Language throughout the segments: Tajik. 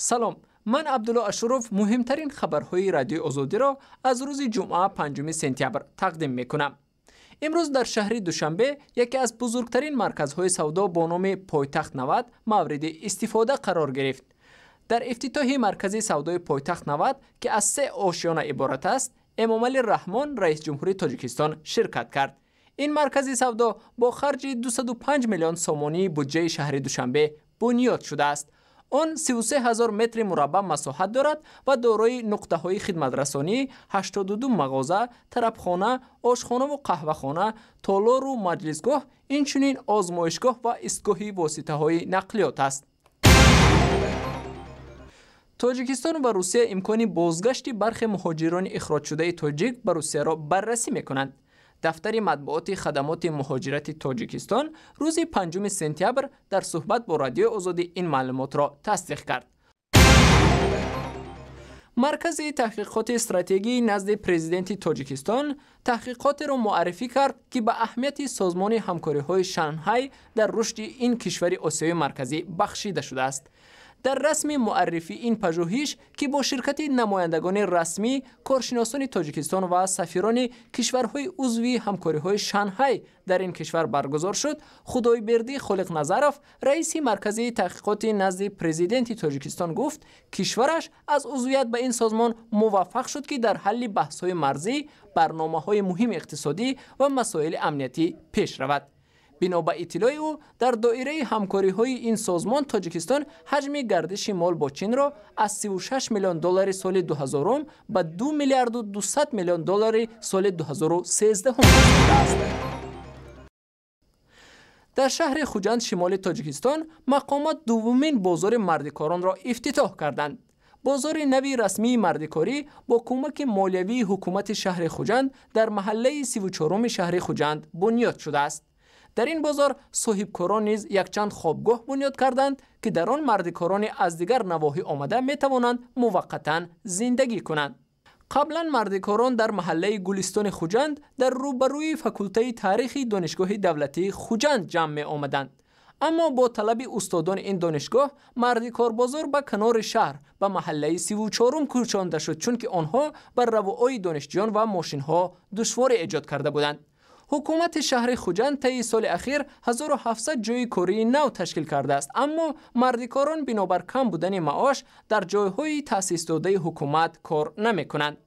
Салом, ман Абдулло Ашуров муҳимтарин хабарҳои Радиои Озодиро аз рӯзи ҷумъа 5 сентябр тақдим мекунам. Имрӯз дар шаҳри Душанбе яке аз бузургтарин марказҳои савдо бо номи Пойтахт 90 мавриди истифода қарор гирифт. Дар ифтитоҳи маркази савдои Пойтахт 90, ки аз се ошёна иборат аст, Эмомалӣ Раҳмон, раисҷумҳури Тоҷикистон, ширкат кард. Ин маркази савдо бо харҷи 205 миллион сомонии буҷаи шаҳри Душанбе бунёд шудааст. Он 33 ҳазор метри мураббаъ масоҳат дорад ва дорои нуқтаҳои хидматрасонӣ, 82 мағоза, тарабхона, ошхонаву қаҳвахона, толору маҷлисгоҳ, инчунин озмоишгоҳ ва истгоҳи воситаҳои нақлиёт аст. Тоҷикистон ва Русия имкони бозгашти бархе муҳоҷирони ихроҷшудаи тоҷик ба Русияро баррасӣ мекунанд. Дафтари матбуоти хадамоти муҳоҷирати Тоҷикистон рӯзи 5 сентябр дар суҳбат бо Радиои Озодӣ ин маълумотро тасдиқ кард. Маркази таҳқиқоти стратегии назди президенти Тоҷикистон таҳқиқотеро муаррифӣ кард, ки ба аҳамияти созмони ҳамкориҳои Шанхай дар рушди ин кишвари Осиёи Марказӣ бахшида шудааст. Дар расми муаррифии ин пажӯҳиш, ки бо ширкати намояндагони расмӣ, коршиносони Тоҷикистон ва сафирони кишварҳои узви ҳамкориҳои Шанхай дар ин кишвар баргузор шуд, Худойбердӣ Холиқназаров, раиси марказии таҳқиқоти назди президенти Тоҷикистон, гуфт, кишвараш аз узвият ба ин созмон муваффақ шуд, ки дар ҳалли баҳсҳои марзӣ, барномаҳои муҳими иқтисодӣ ва масоили амниятӣ пеш равад. Бино ба иттилои ӯ, дар доираи ҳамкориҳои ин созмон Тоҷикистон ҳаҷми гардиши мол бо Чинро аз 36 миллион доллари соли 2000 ба 2 миллиарду 200 миллион доллари соли 2013 расондааст. Дар шаҳри Хуҷанд, шимоли Тоҷикистон, мақомот дуввумин бозори мардикоронро ифтитоҳ карданд. Бозори нави расмии мардикорӣ бо кӯмаки молиявии ҳукумати шаҳри Хуҷанд дар маҳаллаи 34-уми шаҳри Хуҷанд бунёд шудааст. Дар ин бозор соҳибкорон низ якчанд хобгоҳ бунёд карданд, ки дар он мардикорони аз дигар навоҳӣ омада метавонанд муваққатан зиндагӣ кунанд. Қаблан мардикорон дар маҳаллаи Гулистони Хуҷанд дар рӯбарӯи факултаи таърихи Донишгоҳи давлатии Хуҷанд ҷамъ меомаданд. Аммо бо талаби устодони ин донишгоҳ мардикорбозор ба канори шаҳр, ба маҳаллаи 34-ум кӯчонда шуд, чунки онҳо бар равои донишҷӯён ва мошинҳо душворӣ эҷод карда буданд. Ҳукумати шаҳри Хуҷанд таи соли ахир 1700 ҷойи кории нав ташкил кардааст, аммо мардикорон бинобар кам будани маош дар ҷойҳои таъсисдодаи ҳукумат кор намекунанд.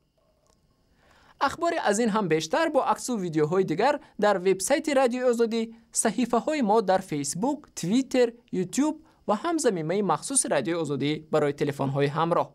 Ахбори аз ин ҳам бештар бо аксу видеоҳои дигар дар вебсайти Радиои Озодӣ, саҳифаҳои мо дар Фейсбук, Твиттер, Ютуб ва ҳам замимаи махсуси Радиои Озодӣ барои телефонҳои ҳамроҳ.